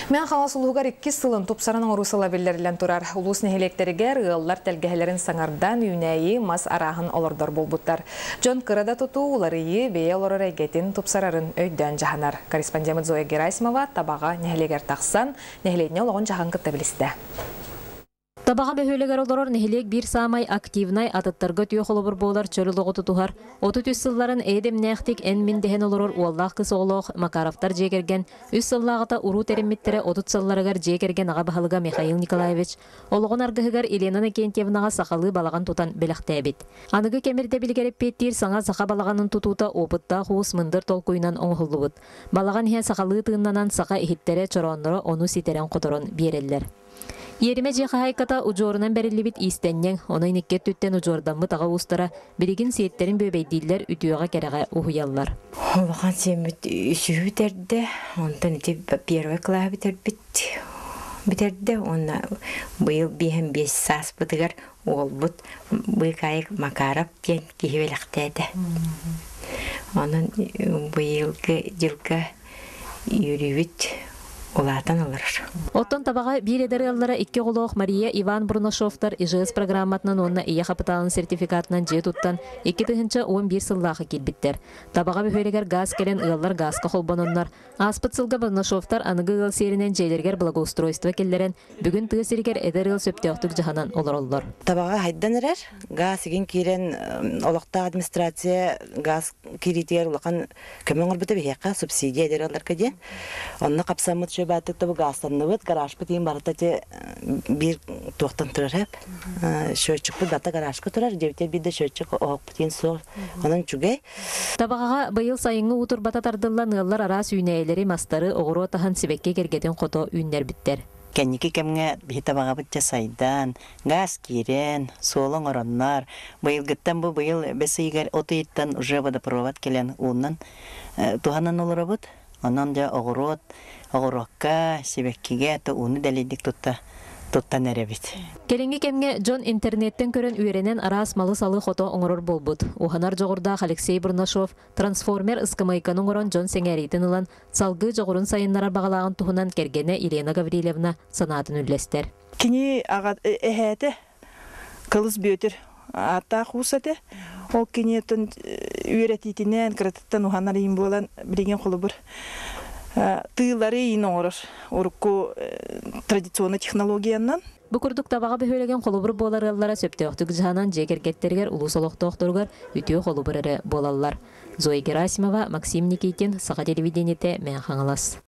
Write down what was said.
Мэҥэ Хаҥалас улууһугар иккис сылын тупсаран оҥоруу сыла биллэриллэн турар. Улуус нэһилиэктэригэр ыаллар тэлгэһэлэрин саҥардан, үүнээйи, мас арааһын олордор буолбуттар. Дьон кыра да тутуу, уларыйыы, бэйэ олорор эйгэтин тупсарарын өйдөөн дьаһанар. Корреспондеммыт Зоя Герасимова Табаҕа нэһилиэгэр тахсан, нэһилиэнньэ олоҕун дьаһаҕын кытта билистэ. Табаҕа бөһүөлэгэр олорор нэһилиэк биир саамай активнай, атыттарга үтүө холобур буолар чөл олоҕу тутуһар, 33 сылларын эйэ-дэмнээхтик эн-мин дэһэн олорор уоллаах кыыс оҕолоох Макаровтар дьиэ кэргэн үс сыллааҕыта уруу тэриммиттэрэ 30 сылларыгар дьиэ кэргэн аҕа баһылыга Михаил Николаевич олоҕун аргыһыгар Елена Иннокентьевнаҕа сахалыы балаҕан тутан бэлэхтээбит. Аныгы кэм ирдэбилигэр эппиэттиир саҥа саха балаҕанын тутуута опыттаах уус мындыр толкуйунан оҥоһуллубут. Балаҕан иһэ сахалыы тыыннанан саха иһиттэрэ, чороонноро ону ситэрэн-хоторон биэрэллэр. Иэримэ дьиэ хаһаайката удьуорунан бэриллибит иистэнньэҥ, онон икки өттүттэн удьуордаммыт аҕа уустара билигин сиэттэрин бүөбэйдииллэр, үтүөҕэ-кэрэҕэ уһуйаллар. Улахан сиэммит үсүһү бүтэрдэ, онтон ити первый кылааһы бүтэрбит бүтэрдэ уонна быйыл биэһэн биэс сааспытыгар уолбут Быыкаайык Макаров диэн киһи бэлэхтээтэ. Онон быйылгы дьылга үөрүүбүт улаатан олорор. Оттон Табаҕа биир эдэр ыаллара икки оҕолоох Мария Иван Бурнашовтар ИЖС программатынан уонна Ийэ хапытаалын сертификатынан дьиэ туттан 2011 сыллаахы киирбиттэр. Табаҕа бөһүөлэгэр гаас кэлэн ыаллар гааска холбононнор, ааспыт сылга Бурнашовтар аныгы ыал сиэринэн дьиэлэригэр благоустройство киллэрэн, бүгүн тыа сиригэр эдэр ыал сөптөөхтүк дьаһанан олороллор. Табаҕа хайдан эрэр, гаас игин киирэн олохтоох администрация гаас киириитигэр улахан көмө оҥорбута биһиэхэ субсидия эдэр ыалларга диэн. Онно хапсаммыт шөбааттык тобу гаазтанныбыт, гаражпыт иин барыта те биир туохтан турар хэп. Счетчикпыт барыта гаражка турар, дьэбитэ биир да счетчик оһохпут иин суох. Онон үчүгэй. Табаҕаҕа быйыл сайыҥҥы уу турбата тардыллан ыаллар араас үүнээйилэри, мастары, оҕуруот аһын, сибэкки кэргэтин хото үүннэрбиттэр. Кэнники кэмҥэ биһи табаҕабыт дьэ сайдан, гаас киирэн, суол оҥороннор, быйылгыттан бу быйыл бэс ыйыгар от ыйыттан уже водопровод кэлэн уунан туһанан олоробут. Онон дьэ оҕуруот, оҕуруокка, сибэккигэ то ууну дэлэйдик тутта туттан эрэбит. Кэлиҥҥи кэмҥэ дьон интернеттэн көрөн үөрэнэн араас малы-салы хото оҥорор буолбут. Уһанар дьоҕурдаах Алексей Бурнашов трансформер ыскамыайканы оҥорон дьон сэҥээриитин ылан, салгыы дьоҕурун сайыннарар баҕалааҕын туһунан кэргэнэ Елена Гаврильевна санаатын үллэстэр. Кини аҕа эһээтэ Кылыс Бүөтүр ааттаах уус этэ. Ол киниэтин үөрэтиитинэн кыратыттан уһанар иин буолан билигин холобур тыылары иин оҥорор урукку традиционный технологиянан. Бу курдук Табаҕа бөһүөлэгин холобур буолар ыаллара сөптөөхтүк дьаһанан дьиэ кэргэттэригэр улуус олохтоохторугар үтүө холобур эрэ буолаллар. Зоя Герасимова, Максим Никитин, Саха телевидениетэ, Мэҥэ Хаҥалас.